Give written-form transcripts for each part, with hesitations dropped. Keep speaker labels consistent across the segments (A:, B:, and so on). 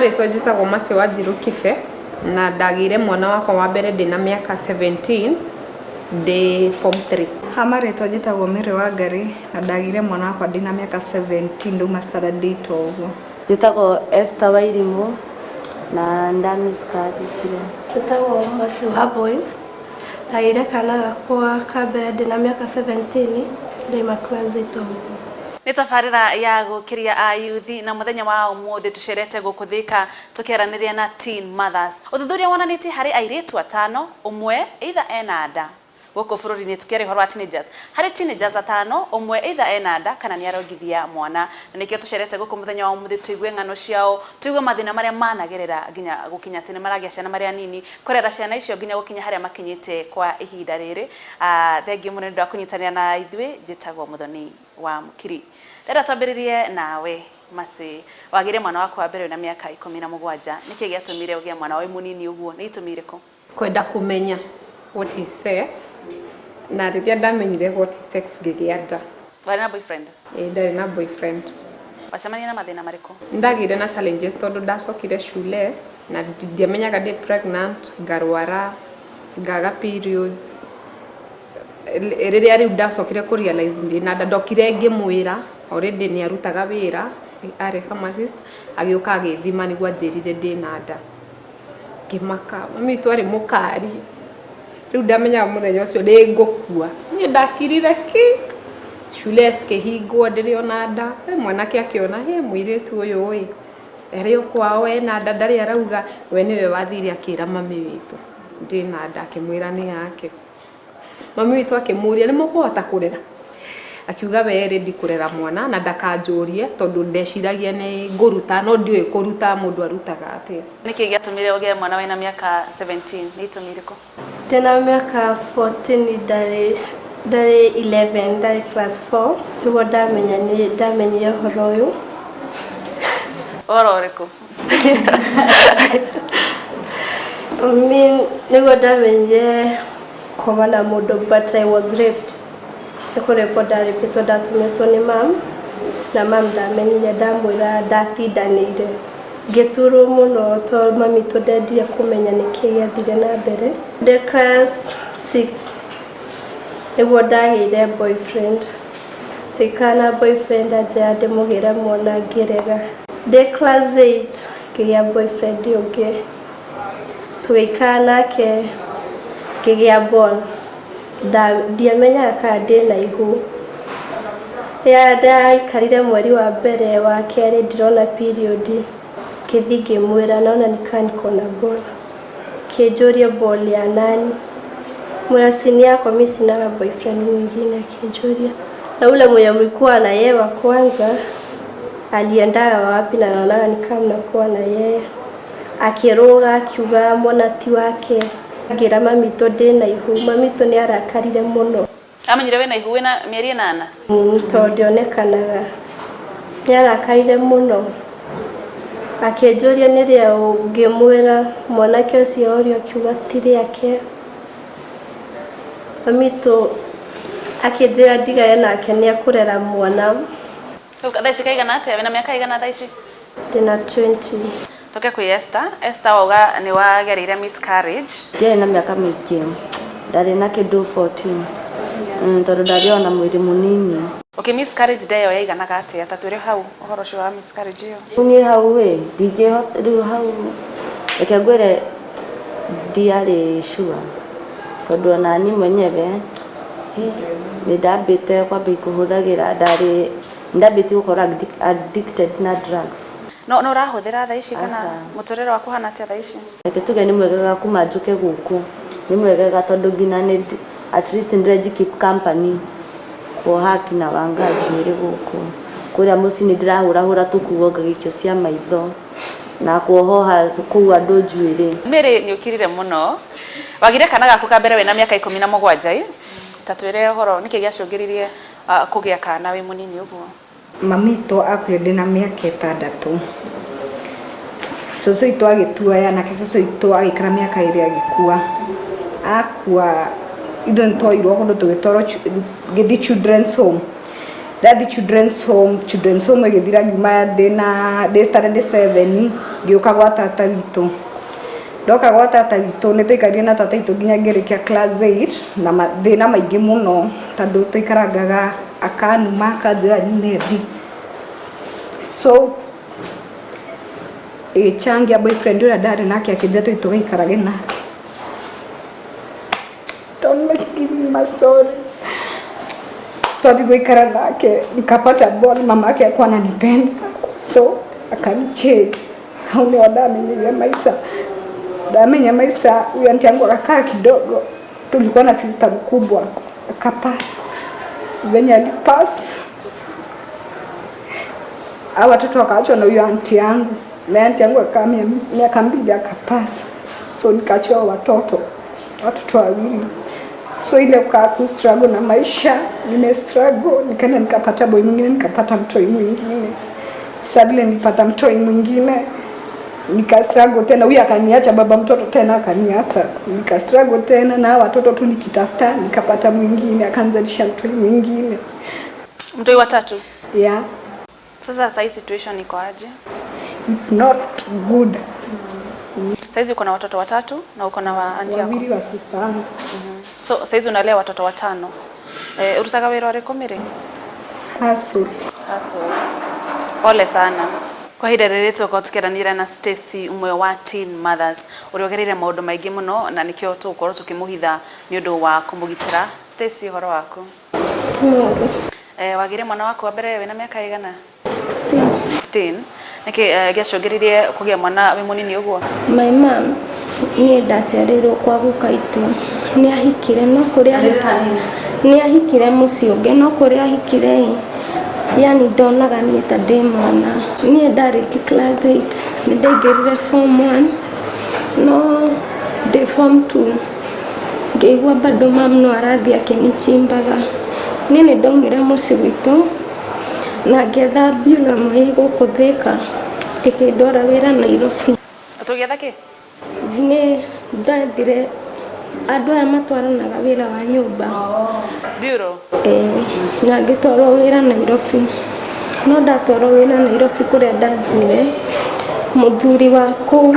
A: Marĩtwa njĩtagwo Mercy Wanjiru Kibe na ndagĩire mwana wakwa wa mbere ndĩna mĩaka 17 ndĩ form 3.
B: Ha marĩtwa njĩtagwo Mary Wangari na ndagĩire mwana wakwa ndĩna mĩaka 17 ndauma standard 8 o ũguo.
C: Njĩtagwo Esther Wairimũ na ndamiscarĩtire.
D: Njĩtagwo Mercy Wambui, ndagĩire kana gakwa ka mbere ndĩna mĩaka 17 ndauma class 8 o ũguo.
E: Nĩ tabarĩra ya gũkĩria ayuthi na mũthenya wa ũmũthĩ tũcerete gũkũ Thika tũkĩaranĩria na teen mothers. Ũthuthuria wonanĩtie harĩ airĩtu atano ũmwe either ena nda gũkũ bũrũri-inĩ tũkĩaria ũhoro wa teenagers. Harĩ teenagers atano ũmwe either ena nda kana nĩ arongithia mwana. Na nĩkĩo tũcerete gũkũ mũthenya wa ũmũthĩ tũigue ng'ano ciao, tũigue mathĩna marĩa managerera nginya gũkinya atĩ nĩ maragĩa ciana marĩ anini, kũrera ciana icio nginya gũkinya harĩa makinyĩte kwa ihinda rĩrĩ. Thengiũ mũno nĩ ũndũ wa kũnyitanĩra na ithuĩ, njĩtagwo Mũthoni wa Mũkiri. Ndĩrenda twambĩrĩrie nawe Mercy, wagĩire mwana waku wa mbere wĩna mĩaka 17, nĩkĩ gĩatũmire ũgĩe mwana wĩ mũnini ũguo, nĩ itũmi irĩkũ?
A: Kwenda kũmenya what is sex, na rĩrĩa ndamenyire what is sex ngĩgĩa nda.
E: Warĩ na boyfriend?
A: Ĩĩ ndarĩ na boyfriend.
E: Wacemanirie na mathĩna marĩkũ?
A: Nĩndagĩire na challenges tondũ ndacokire cule na ndiamenyaga ndĩ pregnant, ngarwara, ngaga periods. Rĩrĩa rĩu ndacokire kũ realize ndĩna nda, ndokire ngĩmwĩra, already nĩ arutaga wĩra, arĩ pharmacist, agĩũka agĩthima nĩguo anjĩrire ndĩna nda. Ngĩmaka, mami witũ arĩ mũkari, rĩu ndamenyaga mũthenya ũcio nĩ ngũkua. Niĩ ndakirire ki, cule cikĩhingwo ndĩrĩ ona nda, mwanake akĩona hĩ mũirĩtu ũyũ ĩ, arĩ o kwao ena nda ndarĩ arauga, we nĩwe wathire akĩra mami witũ ndĩna nda, akĩmwĩra nĩ yake. Mami witũ akĩmũria nĩ mũkũhota kũrera? Akiuga we ready kũrera mwana na ndakanjũrie tondũ ndeciragia nĩ ngũruta no ndiũĩ kũruta mũndũ arutaga atĩa.
E: Nĩkĩ gĩatũmire ũgĩe mwana wĩna mĩaka 17? Nĩ itũmi irĩkũ?
D: Ndĩna mĩaka 14 ndarĩ ndarĩ 11 ndarĩ class 4 nĩguo ndamenya nĩ ndamenyire ũhoro ũyũ.
E: Ũhoro ũrĩkũ?
D: Mi nĩguo ndamenyire kũma na mũndũ but I was raped. Nĩ kũrĩpwo ndarĩpĩtwo ndatũmĩtwo nĩ mam na mam ndamenyire ndamwĩra ndatindanĩire. Ngĩturwo mũno tondũ mami witũ ndendire kũmenya nĩkĩ gĩathire na mbere. Ndĩ class 6 nĩguo ndagĩire boyfriend. Tũikara na boyfriend anjĩra ndĩmũgĩre mwana ngĩrega. Ndĩ class 8 ngĩgĩa boyfriend ũngĩ. Tũgĩikara nake ngĩgĩa ball. Ndiamenyaga kana ndĩna ihu. Rĩrĩa ndaikarire mweri wa mbere wa kerĩ ndirona period, ngĩthiĩ ngĩmwĩra naona ni kaa niko na ball. Akĩnjũria ball ya nani? Mwĩra si ni yako mi sinaga boyfriend mwingine. Akĩnjũria na ule mwenye mlikuwa na yeye wa kwanza aliendaga wapi na naonaga ni kama mnakuwa na yeye. Akĩrũga akiuga mwana ti wake. Ngĩra mami witũ ndĩna ihu, mami witũ nĩ arakarire mũno.
E: Amenyire wĩna ihu wĩna mĩeri ĩnana?
D: Tondũ ndĩonekanaga. Nĩ arakarire mũno. Akĩnjũria nĩ rĩaũ, ngĩmwĩra mwanake ũcio orio akiuga ti rĩake. Mami witũ akĩnjĩra ndigane nake nĩ ekũrera mwana.
E: Rĩu thaa ici kaigana atĩa? Wĩna mĩaka ĩigana thaa ici?
D: Ndĩna 20.
E: Tũke kwĩ Esther. Esther wauga nĩ wagereire miscarriage.
C: Ndiarĩ na mĩaka mĩingĩ, ndarĩ na kĩndũ 14 tondũ ndarĩ o na mwĩrĩ mũnini.
E: Okay, miscarriage nda ĩyo yaiganaga atĩa? Ta twĩre hau ũhoro ũcio wa miscarriage ĩyo.
C: Rĩu niĩ hau ĩ, ndingĩhota, rĩu hau reke ngwĩre ndiarĩ sure tondũ ona niĩ mwenyewe nĩ ndambĩte kwambia kũhũthagĩra ndarĩ nĩ ndambĩtie gũkorwo addicted na drugs.
E: No no ũrahũthĩra thaa ici kana
C: Aca.
E: mũtũrĩre waku ũhana atĩa thaa ici?
C: Reke tuge nĩ mwegega kuma njũke gũkũ, nĩ mwegega tondũ nginya nĩ at least nĩ ndĩrenji keep company kuoha akina Wanga njuĩrĩ gũkũ. Kũrĩa mũciĩ nĩ ndĩrahũrahũra tũkuo ngagĩikio cia maitho na kuohoha kũu andũ njuĩrĩ.
E: Mary nĩ ũkirire mũno. Wagĩire kana gaku ka mbere wĩna mĩaka 17 ĩ? Ta twĩre ũhoro nĩkĩ gĩacũngĩrĩirie kũgĩa kana wĩ mũnini ũguo?
B: Mami witũ akuire ndĩna mĩaka ĩtandatũ. Cũcũ witũ agĩtuoya nake cũcũ witũ agĩikara mĩaka ĩrĩ agĩkua. Akua ithuĩ nĩ twoirwo kũndũ tũgĩtwarwo ngĩthiĩ children's home. Ndathi children's home, children's home ĩgĩthira, ngiuma ndĩna ndĩ standard 7, ngĩũka gwa tata witũ. Ndoka gwa tata witũ, nĩ twaikarire na tata witũ nginya ngĩrĩkia class 8 na mathĩna maingĩ mũno, tondũ twaikarangaga akanuma, akanjĩra nyume thi. So ĩgĩchangia boyfriend ũrĩa ndarĩ nake akĩnjĩra tũthiĩ tũgaikarage nake. Don't like giving my story. Twathiĩ gũikara nake, nikapata ball, mama yake akuwa ananipenda, so akanichange. Hau nĩho ndamenyeire maica, ndamenya maica. Huyu auntie yangu akakaa kidogo, tulikuwa na sister mkubwa, akapass. Venye alipass, hao watoto wakaachwa na huyo auntie yangu, na auntie yangu akakaa miaka 2, akapass, so nikaachiwa watoto wawili. So ile kukaa ku struggle na maisha, nime struggle, nikaenda nikapata boy mwingine, nikapata mtoi mwingine. Sasa vile nilipata mtoi mwingine, nika struggle tena, huyu akaniacha, baba mtoto tena akaniacha, nika struggle tena na hao watoto tu nikitafuta, nikapata mwingine, akanzalisha mtoi mwingine.
E: Mtoi watatu.
B: Yeah.
E: Sasa sahii situation iko aje?
B: It's not good.
E: Saizi uko na watoto watatu na uko na wa auntie yako.
B: Wawili wa sister yangu.
E: So saizi unalea watoto watano. Eh, urutaga wĩra ũrĩkũ, Mary?
B: Hustle.
E: Hustle. Pole sana. Kwa ihinda rĩrĩ tũkorwo tũkĩaranĩria na Stacy, ũmwe wa teen mothers ũrĩa ũgereire maũndũ maingĩ mũno, na nĩkĩo tũgũkorwo tũkĩmũhitha nĩ ũndũ wa kũmũgitĩra. Stacy, ũhoro waku?
D: Mwega.
E: Eh, wagĩire mwana waku wa mbere wĩna mĩaka ĩigana?
D: 16.
E: 16. Nĩkĩ gĩacũngĩrĩirie kũgĩa mwana wĩ mũnini ũguo?
D: My mom, niĩ ndaciarĩirwo kwa guka itũ. Nĩ ahikire, no kũrĩa nĩ ahikire mũciĩ ũngĩ, no kũrĩa ahikire ĩ, yani ndonaga niĩ ta ndĩ mwana. Niĩ ndarĩki class 8, nĩ ndaingĩrire form 1, no ndĩ form 2 ngĩigua bado mam no arathiĩ akĩnichimbaga. Niĩ nĩ ndaumire mũciĩ gwitũ na ngĩetha bureau ĩmwe ĩ gũkũ Thĩka, ĩkĩndwara wĩra Nairobi.
E: Tũgĩetha kĩ?
D: Nĩ ndathire andũ aya matwaranaga wĩra wa nyũmba.
E: Bureau.
D: Ĩĩ, na ngĩtwarwo wĩra Nairobi. No ndatwarwo wĩra Nairobi, kũrĩa ndathire, mũthuri wa kũu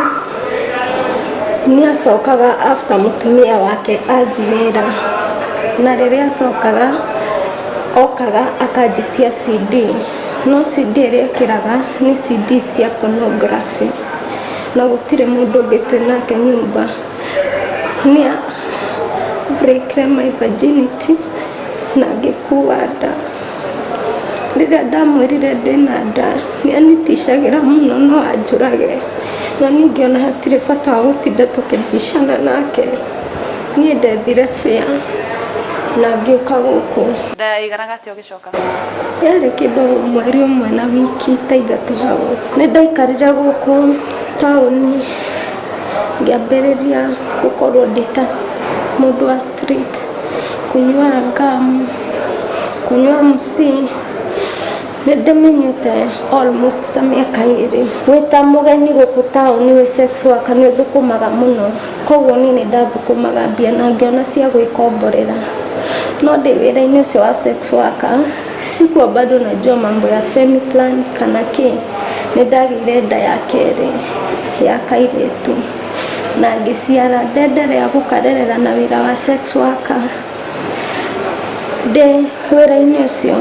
D: nĩ acokaga after mũtumia wake athiĩ wĩra, na rĩrĩa acokaga okaga akanjĩtia CD, no CD ĩrĩa ĩkĩraga nĩ CD cia pornography, na gũtirĩ mũndũ ũngĩ twĩ nake nyũmba. Nĩ breakire my virginity na ngĩkua nda. Rĩrĩa ndamwĩrire ndĩna nda, nĩ aniticagĩra mũno no anjũrage, na niĩ ngĩona hatirĩ bata wa gũtinda tũkĩbicana nake. Niĩ ndethire fare na ngĩũka gũkũ.
E: Ndaiganaga atĩa ũgĩcoka?
D: Yarĩ kĩndũ mweri ũmwe na wiki ta 3 hau. Nĩ ndaikarire gũkũ taũni, ngĩambĩrĩria gũkorwo ndĩ ta mũndũ wa street, kũnyua ngamu, kũnyua mũcii. Nĩ ndĩmĩnyuĩte almost ta mĩaka 2. Wĩ ta mũgeni gũkũ taũni, wĩ sex worker, nĩ ũthũkũmaga mũno, koguo niĩ nĩ ndathũkũmaga mbia na ngĩona cia gwĩkomborera. No ndĩ wĩra-inĩ ũcio wa sex worker, sikuwa bado najua mambo ya Femiplan kana kĩ. Nĩ ndagĩire nda ya kerĩ ya kairĩtu na ngĩciara. Ndenderea gũkarerera na wĩra wa sex worker. Ndĩ wĩra-inĩ ũcio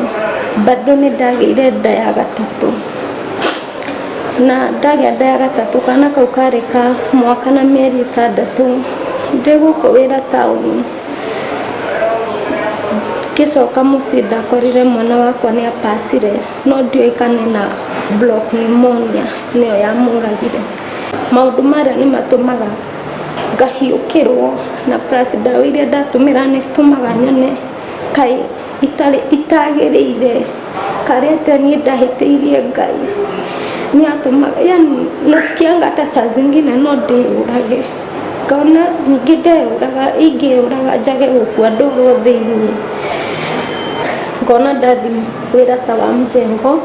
D: bado nĩ ndagĩire nda ya gatatũ, na ndagĩa nda ya gatatũ, kana kau karĩ ka mwaka na mĩeri 6. Ndĩ gũkũ wĩra taũni, ngĩcoka mũciĩ ndakorire mwana wakwa nĩ apacire, no ndiũĩ kana ena block pneumonia nĩyo yamũragire. Maũndũ marĩa nĩ matũmaga ngahiũkĩrwo, na plus ndawa iria ndatũmĩra nĩ citũmaga nyone kaĩ itarĩ itagĩrĩire, karĩ atĩa niĩ ndahĩtĩirie Ngai. Nĩ atũmaga yani nasikianga hata saa zingine no ndĩyũrage, ngona ningĩ ndeyũraga, ingĩyũraga njage gũkua ndorwo thĩiniĩ. Ngona ndathi wĩra ta wa mjengo,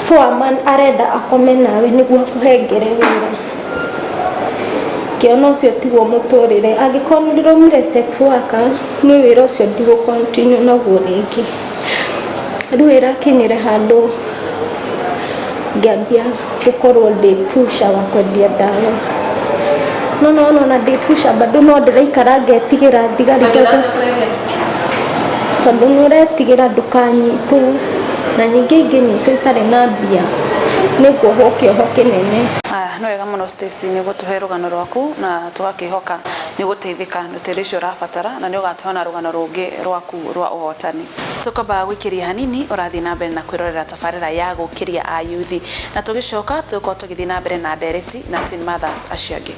D: foreman arenda akome nawe nĩguo akũhengere wĩra. Ngĩona ũcio tiguo mũtũrĩre. Angĩkorwo nĩ ndĩraumire sex worker, niĩ wĩra ũcio ndigũ continue naguo rĩngĩ. Rĩu ĩrakinyire handũ ngĩambia gũkorwo ndĩ pusher wa kwendia ndawa. No nona ona ndĩ pusher bado no ndĩraikara ngetigĩra thigari tondũ tondũ nĩ ũretigĩra ndũkanyitwo na ningĩ ingĩnyitwo itarĩ na mbia nĩ nguohwo kĩoho kĩnene.
E: Aya, nĩ wega mũno Stacy nĩ gũtũhe rũgano rwaku na tũgakĩhoka nĩ ũgũteithĩka nĩ ũteithio ũcio ũrabatara na nĩ ũgatũhe ona rũgano rũngĩ rwaku rwa ũhotani. Tũkwamba gũikĩria hanini ũrathiĩ na mbere na kwĩrorera tabarĩra ya gũkĩria ayuthi na tũgĩcoka tũgũkorwo tũgĩthiĩ na mbere na ndereti na teen mothers acio angĩ.